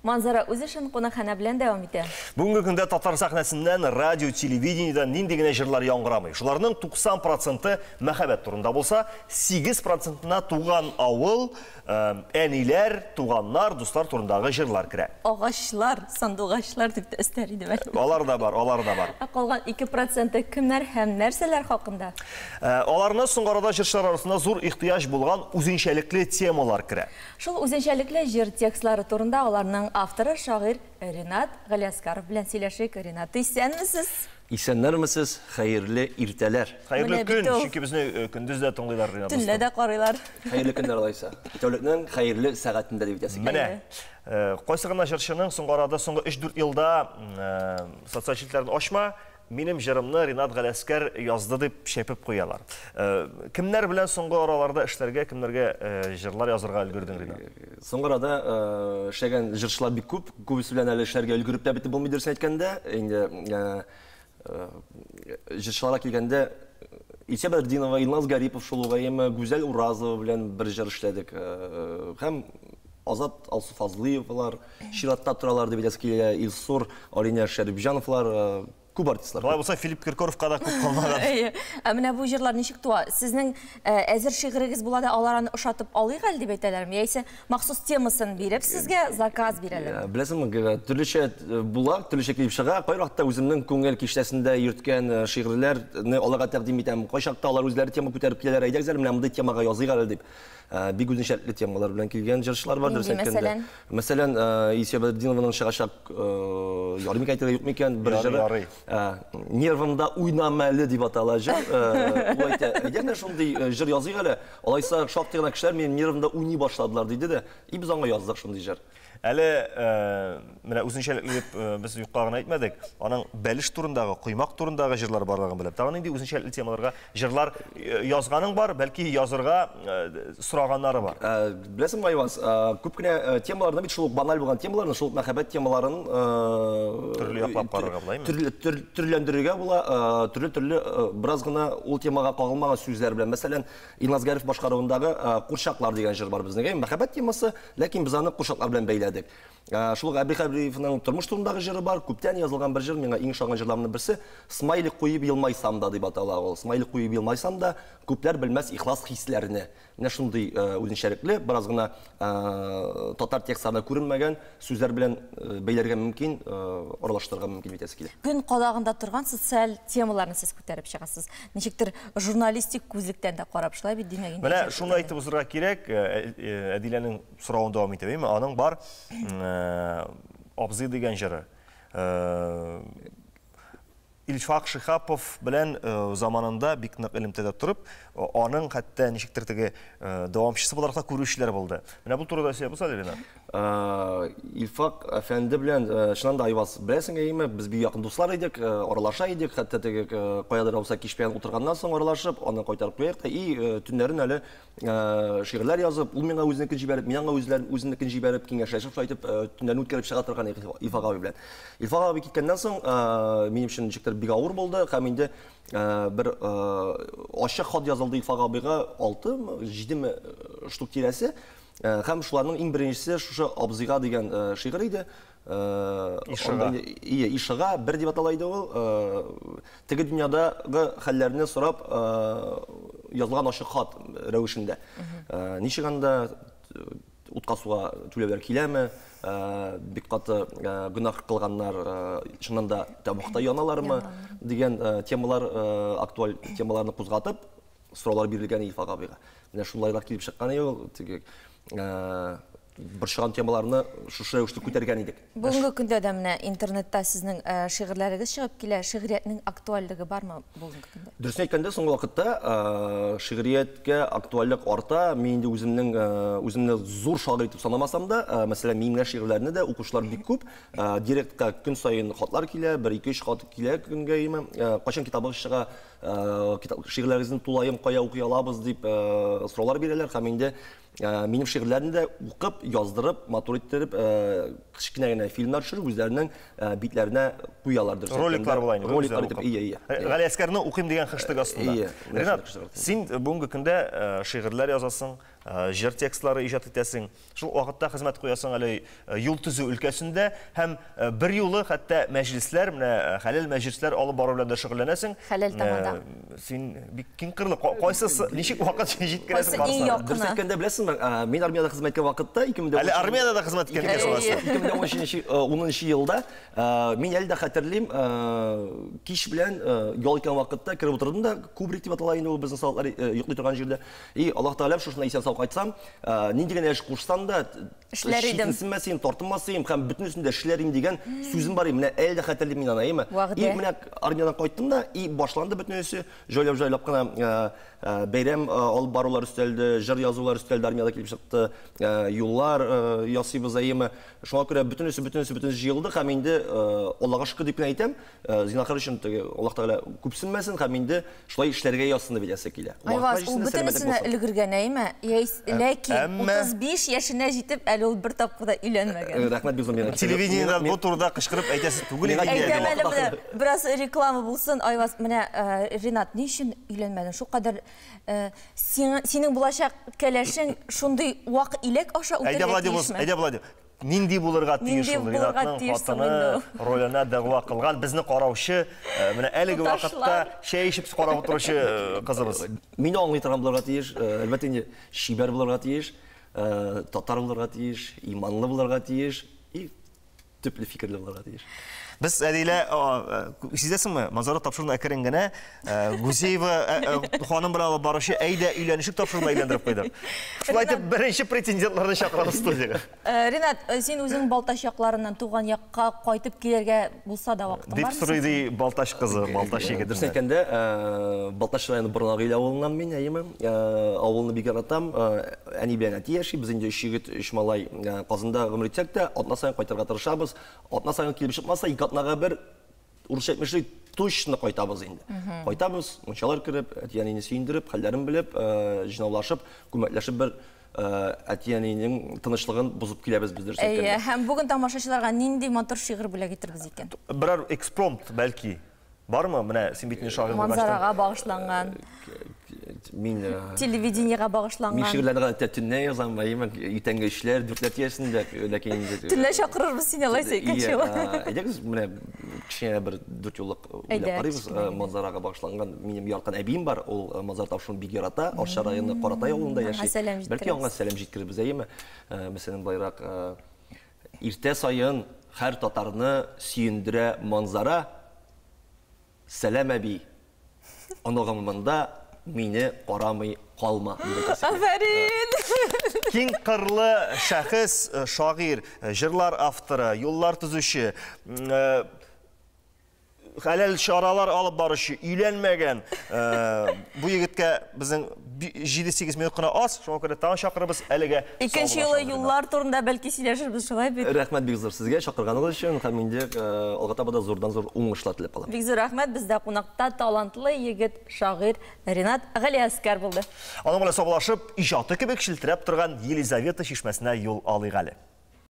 Манзара үз эшен кунакханә белән дәвам итә. Бүгенге көндә татар сәхнәсеннән, радио, телевидениедән нинди генә җырлар яңгырамый. Шуларның 90 проценты мәхәббәт турында булса, 8 процентына туган авыл, әниләр, туганнар, дуслар турындагы җырлар керә. Агачлар, сандугачлар дип тә өстәр идем әле. Алар да бар, алар да бар. Ә калган 2 проценты кемнәр һәм нәрсәләр хакында? Аларны соңгы арада җырчылар арасында зур ихтыяҗ булган үзенчәлекле темалар керә. Шул үзенчәлекле җыр текстлары турында аларның авторы шагыйрь Ринат Галиәсгаров белән сөйләшик. Ринат, исәнмесез? Исәннәрмесез, хәерле иртәләр. Хәерле көн, чөнки безне көндез дә тыңлыйлар, Ринат дустым. Төнлә дә карыйлар. Хәерле көннәр алайса. Тәүлекнең хәерле сәгатендә дип әйтәсе килә. Менә, кайсы гына җырчының соңгы арада, соңгы 3-4 елда социаль челтәрен ачма, Минем җырымны Ринат Галәскәр язды дип чәпеп куялар. Кемнәр белән соңгы араларда эшләргә, кемнәргә җырлар язырга өлгердең, Ринат? Соңгы арада эшләгән җырчылар бик күп. Күбесе белән әле эшләргә өлгереп тә бетеп булмый, дөресен әйткәндә. Инде җырчыларга килгәндә, Илсөя Бәдретдинова, Илназ Гарипов шул ук, әйеме, Гүзәл Уразова белән бер җыр эшләдек. Һәм Азат, Алсу Фазлыевалар чиратта торалар дип әйтәсе килә, Илсур, Алинә Шәрипҗановлар, күп артистлар. Болай булса, Филипп Киркоровка да күп калмаган. Әйе. Ә менә бу җырлар ничек туа? Сезнең әзер шигырегез була да, алар аны ошатып алыйк әле дип әйтәләрме? Яисә махсус темасын биреп сезгә заказ бирәләрме? Беләсеңме, төрлечә була, төрлечә килеп чыга. Кайвакытта үземнең күңел киштәсендә йөрткән шигырьләрне аларга тәкъдим итәм. Кайчакта алар үзләре тема күтәреп киләләр, әйдәгез әле менә мондый темага языйк әле дип. Бик үзенчәлекле темалар белән килгән җырчылар бар, дөрес әйткәндә. Мәсәлән, Илсөя Бәдретдинованың чыгачак, ярый микән әйтергә, юк микән, бер җыры. Нервымда уйнама әле дип атала җыр. Ул әйтә, әйдә менә шундый җыр языйк әле. Алайса шактый гына кешеләр минем нервымда уйный башладылар, диде дә. И без аңа яздык шундый җыр. Әле менә үзенчәлекле дип без юкка гына әйтмәдек. Аның бәлеш турындагы, коймак турындагы җырлар барлыгын беләм. Тагын нинди үзенчәлекле темаларга җырлар язганың бар, бәлки язырга сораганнары бар. Беләсеңме, Айваз, күп кенә темаларны бит шул ук баналь булган темаларны, шул ук мәхәббәт темаларын төрле яклап карарга була, әйме? Төрләндерергә була, төрле-төрле бераз гына ул темага кагылмаган сүзләр белән. Мәсәлән, Илназ Гариф башкаруындагы Курчаклар дигән җыр бар безнең. Әйе, мәхәббәт темасы, ләкин без аны курчаклар белән бәйләдек. Шул ук Әбри Хәбриевның тормыш турындагы җыры бар. Күптән язылган бер җыр, миңа иң ошаган җырларымның берсе. Смайлик куеп елмайсам да дип атала ул. Смайлик куеп елмайсам да, күпләр белмәс ихлас хисләрне. Менә шундый үзенчәлекле, бераз гына татар текстларында күренмәгән сүзләр белән бәйләргә мөмкин, аралаштырырга мөмкин дип әйтәсе килә. Көн кадагында торган социаль темаларны сез күтәреп чыгасыз. Ничектер журналистик күзлектән дә карап, шулай бит, димәк инде. Менә шуны әйтеп узырга кирәк, Әдиләнең соравын дәвам итеп, әйме, аның бар Абзый дигән җыры. Илфак Шиһапов белән заманында бик нык элемтәдә торып, аның хәтта ничектер теге дәвамчысы буларак та күрүчеләр булды. Менә бу турыда сөйләп уза әле, Ринат. Илфак әфәнде белән чыннан да, Айваз, беләсең, әйеме, без бик якын дуслар идек, аралаша идек, хәтта теге каядыр булса кич белән утырганнан соң аралашып, аны кайтарып куяйк та, и төннәрен әле шигырьләр язып, ул миңа үзенекен җибәреп, мин аңа үзенекен җибәреп, киңәшләшеп шулай итеп төннәрне үткәреп чыга торган идек Илфак абый белән. Илфак абый киткәннән соң, минем өчен ничектер бик авыр булды һәм инде бер ачык хат язылды Илфак абыйга, 6-мы, 7-ме штук тирәсе. Һәм шуларның иң беренчесе шушы Абзыйга дигән шигырь иде. Ишыга. Ие, Ишыга бер дип атала иде ул. Теге дөньядагы хәлләрне сорап язылган ачык хат рәвешендә. Ничек анда утка суга түләүләр киләме? Бик каты гөнаһ кылганнар чыннан да тәмугта яналармы? Дигән темалар, актуаль темаларны кузгатып, сораулар бирелгән Илфак абыйга. Менә шулайлар килеп чыккан иде ул, теге борчыган темаларны шушы рәвештә күтәргән идек. Бүгенге көндә дә менә интернетта сезнең шигырьләрегез чыгып килә. Шигъриятнең актуальлеге бармы бүгенге көндә? Дөресен әйткәндә, соңгы вакытта шигърияткә актуальлек арта. Мин инде үземнең үземне зур шагыйрь итеп санамасам да, мәсәлән, минем генә шигырьләрне дә укучылар бик күп. Директка көн саен хатлар килә, бер, ике, өч хат килә көнгә, әйеме. Кайчан китабыгыз чыга, шигырьләрегезне тулаем кая укый алабыз дип сораулар бирәләр һәм инде минем шигырьләрне дә укып, яздырып, матур иттереп, кечкенә генә фильмнар төшереп, үзләренең битләренә куялар. Роликлар була инде. Роликлар итеп, ие, ие. Галиәскәрне укыйм дигән хэштег астында. Ие. Ринат, син бүгенге көндә шигырьләр язасың, җыр текстлары иҗат итәсең. Шул вакытта хезмәт куясың әле юл төзү өлкәсендә һәм бер юлы хәтта мәҗлесләр, менә хәләл мәҗлесләр алып бару белән дә шөгыльләнәсең. Хәләл тамада. Син бик киң кырлы. Кайсысы ничек вакыт җиткерәсең барысына? Дөрес әйткәндә, беләсеңме, мин армиядә хезмәт иткән вакытта 2010 Әле армиядә дә хезмәт иткән икәнсең алайса. 2010 елда мин әле дә хәтерлим, кич белән ял иткән вакытта кереп утырдым да, кубрик дип атала инде ул безнең солдатлар йоклый торган җирдә. И Аллаһ Тәгаләм, шушында исән сау кайтсам, нинди генә эш кушсам да, эшләр идем. Читенсенмәс идем, тартынмас идем һәм бөтенесен дә эшләр идем дигән сүзем бар иде. Менә әле дә хәтерлим мин аны, әйеме? И менә армиядән кайттым да, и башланды бөтенесе, җайлап-җайлап кына бәйрәм алып барулар өстәлде, җыр язулар өстәлде, армиядә килеп чыкты, юллар ясыйбыз, әйеме? Шуңа күрә бөтенесе, бөтенесе, бөтенесе җыелды һәм инде Аллага шөкер дип кенә әйтәм, зинахар өчен теге Аллаһ Тәгалә күпсенмәсен һәм инде шулай эшләргә язсын дип әйтәсе килә. Айваз, ул бөтенесенә өлгергән, әйме? Ләкин 35 яшенә җитеп, әле ул бер тапкыр да өйләнмәгән. Рәхмәт бик зур миңа. Телевидениедән бу турыда кычкырып әйтәсе түгел иде. Әйтәм әле менә, бераз реклама булсын, Айваз, менә Ринат, ни өчен өйләнмәдең? Шулкадәр синең булачак кәләшең шундый вак иләк аша үтәргә тиешме? Әйдә, Владимир, нинди булырга тиеш ул Ринатның хатыны роленә дәгъва кылган безне караучы, менә әлеге вакытта чәй эчеп карап утыручы кызыбыз. Мине аңлый торган булырга тиеш, әлбәттә инде чибәр булырга тиеш, татар булырга тиеш, иманлы булырга тиеш и төпле фикерле булырга тиеш. Без Әдилә, сизәсеңме, Манзара тапшыруын әкрен генә Гузеева ханым белән алып баручы әйдә өйләнешек тапшыруына әйләндереп куйдык. Шулай итеп беренче претендентларны чакырабыз студиягә. Ринат, син үзең Балтач якларыннан туган якка кайтып килергә булса да вакытың бармы? Дип сорый ди Балтач кызы, Балтач егете. Дөрес әйткәндә, Балтач районы Борнагыйль авылыннан мин, әйеме. Авылны бик яратам. Әни белән әти яши, без инде өч егет, өч малай Казанда гомер итсәк тә, атна саен кайтырга тырышабыз. Атна саен килеп чыкмаса, ике атнага бер, урысча әйтмешли, точно кайтабыз инде. Кайтабыз, мунчалар кереп, әти-әнине сөендереп, хәлләрен белеп, җыйнаулашып, күмәкләшеп бер әти-әнинең тынычлыгын бозып киләбез без дөрес әйткәндә. Әйе, һәм бүген тамашачыларга нинди матур шигырь бүләк итербез икән? Берәр экспромт, бәлки, бармы? Менә син бит инде шагыйрь булгач. Манзарага багышланган. Мин телевидениега багышланган. Мин шигырьләрне гадәттә төнлә язам, әйеме, иртәнге 3-ләр, 4-ләр тирәсендә, ләкин инде Төнлә чакырырбыз сине алайса икенче юлы. Әйдәгез, менә кечкенә бер 4 юллык уйлап карыйбыз. Манзарага багышланган минем яраткан әбием бар, ул Манзара тапшыруын бик ярата, Арча районы Каратай авылында яши. Бәлки аңа сәлам җиткерербез, әйеме? Мәсәлән, былайрак иртә саен һәр татарны сөендерә манзара. Сәлам әби, оныгым монда, мине карамый калма, дип әйтәсе килә. Афәрин! Киң кырлы шәхес, шагыйрь, җырлар авторы, юллар төзүче, хәләл чаралар алып баручы, өйләнмәгән. Бу егеткә безнең 7-8 минут кына аз, шуңа күрә тагын чакырыбыз әлегә. Икенче юлы юллар турында бәлки сөйләшербез, шулай бит? Рәхмәт бик зур сезгә чакырганыгыз өчен һәм инде алга таба да зурдан-зур уңышлар теләп калам. Бик зур рәхмәт, бездә кунакта талантлы егет, шагыйрь Ринат Галиәскәр булды. Аның белән саубуллашып, иҗаты кебек челтерәп торган Елизавета чишмәсенә юл алыйк әле.